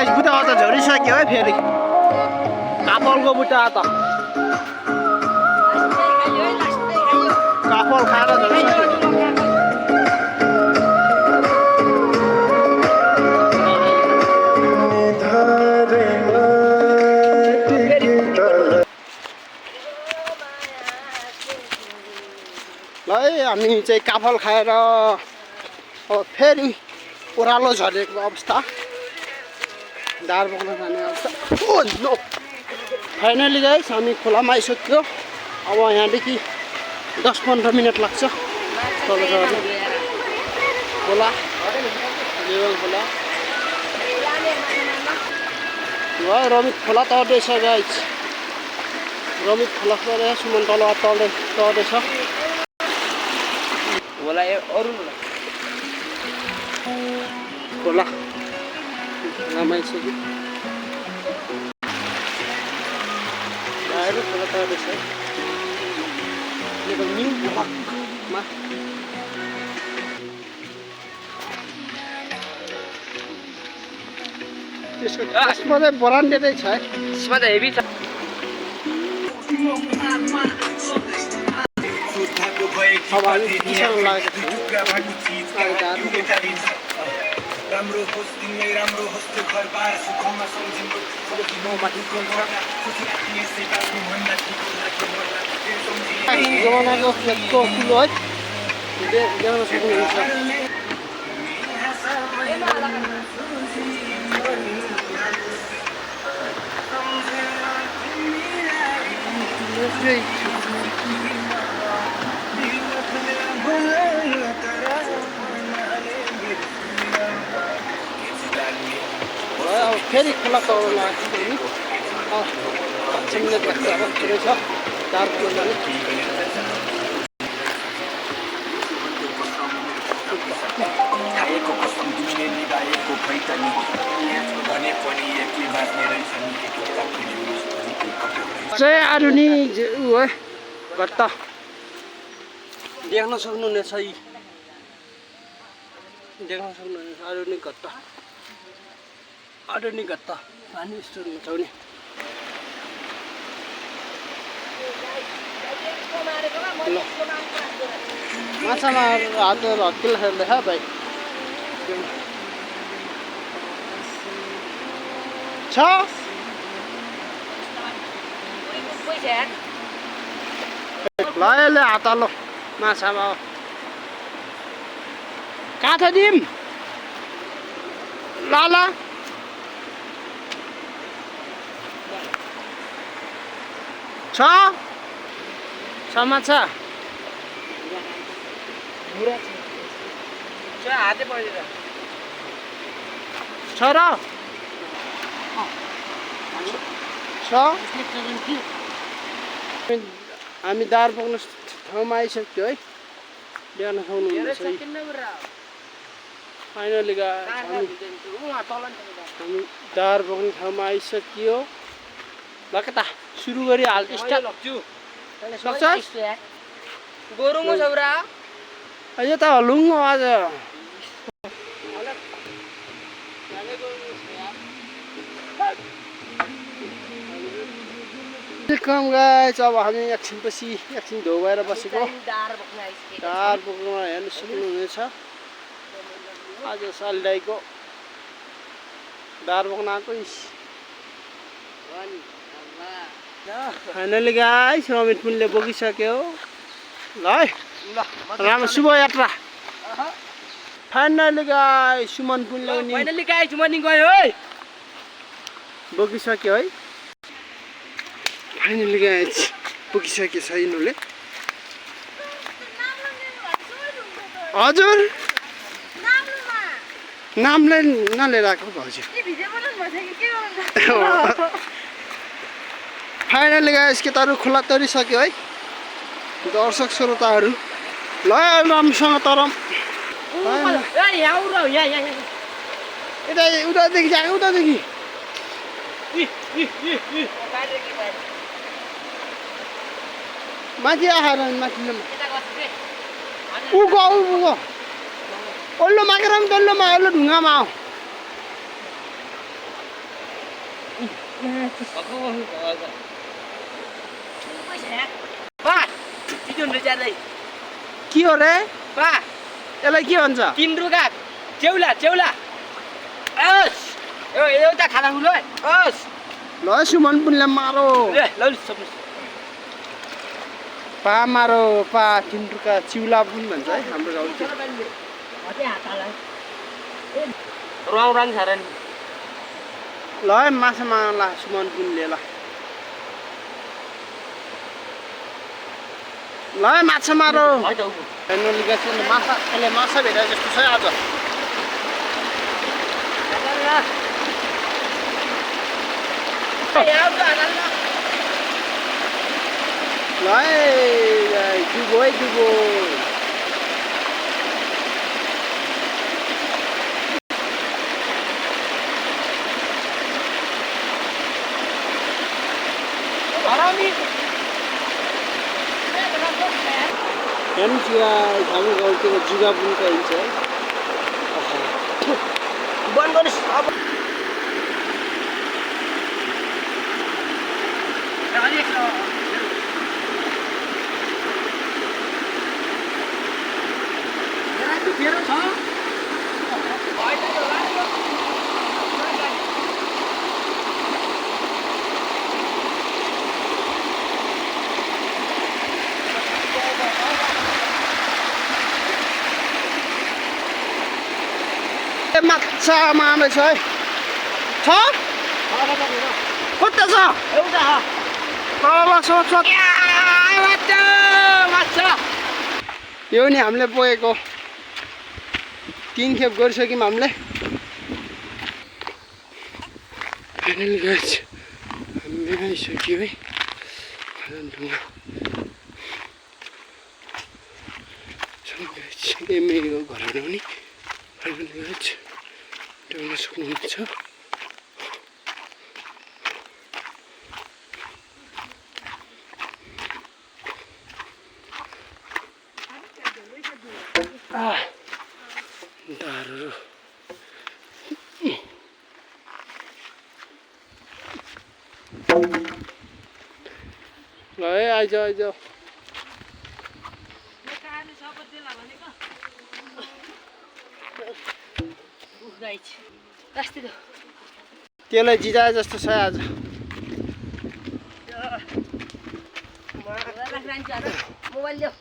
guys बुटा त झरिसक्यो है फेरि काफलको बुटा त काफल खाएर झरिसक्यो ल है हामी चाहिँ काफल खाएर अब फेरि ओह्रालो झरेको अवस्था दार बोक्न जाने अवस्था ओ नो फाइनली गाइस हामी खोलामा आइसक्यो अब यहाँदेखि 10-15 मिनट लाग्छ तल झर्न खोला लेभल खोला ल रमित खोला तर्दैछ गाइस रमित खोला तर्दैछ सुमन तल तर्दैछ होला अरु खोला रमाइसक्यो खोला तर्दैछ यो न्यू ब्लकमा त्यसमा चाहिँ बरान्डे छ है त्यसमा त हेभी छ अब हामी विशाल लागेको छ राम्रो होस् दिनै राम्रो होस् त्यो घरबार सुखमा सम्झिनु जमानाको खेतको कुलो है देख्न सक्नुहुन्छ फेरि खोला तल लाग्यो लाग्छ अब पुरै छ 4 किलो जाने चाहिँ आरुनी ऊ है घट्टा देख्न सक्नुहुनेछ यी देख्न सक्नुहुनेछ आरुनी घट्टा आरुनी घट्टा पानी स्टोर छ नि माछामा हात हत्केल खेल्दै खा भाइ छ ल यसले हात हालो माछामा काठ दिम ल छ समाचा हातै पर्दैन छ र हामी दार बोक्न ठाउँमा आइसक्यो है देख्न सक्नुहुन्छ फाइनली हामी दार बोक्ने ठाउँमा आइसक्यो ल कता सुरु गरी हाल स्टार्ट सक्छस् गोरुङ सौरा यो त हलुङ आज वेलकम गाइस अब हामी एकछिनपछि एकछिन धोएर बसेको दार बोक्न हेर्न सक्नुहुनेछ आज सालदाईको दार बोक्न आएको फाइनली गाइस रमित पुनले बोकिसक्यो ल है राम्रो शुभ यात्रा फाइनली गाइस सुमन पुनले नि फाइनली गाइस सुमन गयो है बोकिसक्यो है फाइनली गाइस बोकिसक्यो छ यिनीहरूले हजुर नामलाई नलिएर आएको भाउजू फाइनली गाइस केटाहरू खोला तरिसक्यो है दर्शक श्रोताहरू ल राम्रोसँग तरम यता उतादेखि जाने उतादेखि माथि आएर माथि ऊ ओल्लो मागेर पनि तल्लोमा ओल्लो ढुङ्गामा आऊ बा चिजो जाँदै के हो रे बा यसलाई के भन्छ 3 रुगा चेउला चेउला ओस यो एउटा खाना खुलो ओस ल सुमन पुनले मारो ले ल सब पा मारो पा 3 रुका चिउला पनि भन्छ है हाम्रो गाउँतिर रङ रङ छरन ल है माछा मार्ला सुमन पुनले ल ल है माछा मारो फाइनली गाइस माछा यसले माछा भेटा जस्तो छ आज ल है डुबो है डुबो हेर्नुहोस् गाइस हाम्रो गाउँतिर जुगा पनि पाइन्छ है बन्द गर्नुस् अब माछा मार्दैछ है छ कता छ एउटा यो नि हामीले पोएको 3 खेप गरिसक्यौँ हामीले फाइनली गाइस हामी आइसक्यो है मेरो घर आउने फाइनली गाइस देख्न सक्नुहुन्छ दारू ल है आइज आइज त्यसलाई जिजाए जस्तो छ आज मोबाइल ल्याऊ